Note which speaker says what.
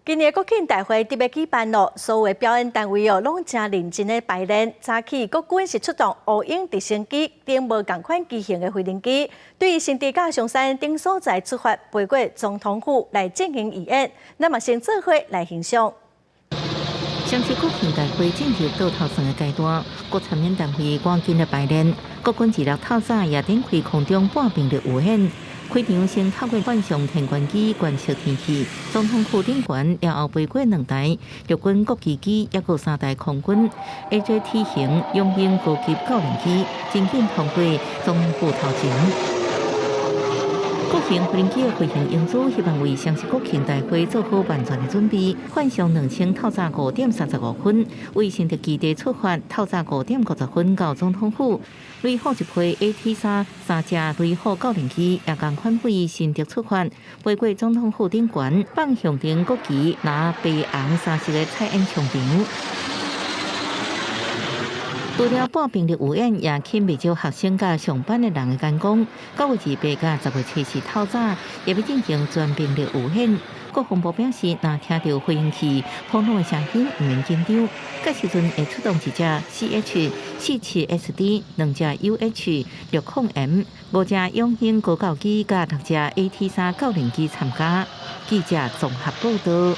Speaker 1: 今年國慶大會特別舉辦咯，所有表演單位哦，攏誠認真咧排練。早起國軍是出動烏鷹直升機等無仝款機型的飛行機，對新竹佮松山等所在出發，飛過總統府來進行預演。咱嘛先做伙來欣賞。
Speaker 2: 雙十國慶大會進入倒頭算的階段，各參演單位趕緊咧排練。國軍二六透早也展開空中半兵力預演。開場先透過幻象天觀機觀測天氣，總統府頂懸了後飛過兩台陸軍國旗機，抑閣三台空軍 AJT 型雄鷹高級教練機，真緊通過總統府頭前。各型飛行機的飛行英姿，希望為雙十國慶大會做好萬全的準備。幻象2000透早5點35分，為新竹基地出發，透早5點50分到總統府。雷虎一批 AT-3三隻雷虎教練機也仝款為新竹出發，飛過總統府頂懸，放象徵國旗，藍白紅三色的彩煙長場。除了半兵力預演，也吸引袂少學生佮上班的人的眼光。9月28佮10月24透早，也欲進行全兵力預演。國防部表示，若聽著飛行器轟隆的聲音，毋免緊張。屆時陣會出動一隻 CH-47SD、兩隻 UH-60M、五隻雄鷹高教機佮六隻 AT-3教練機參加。記者綜合報導。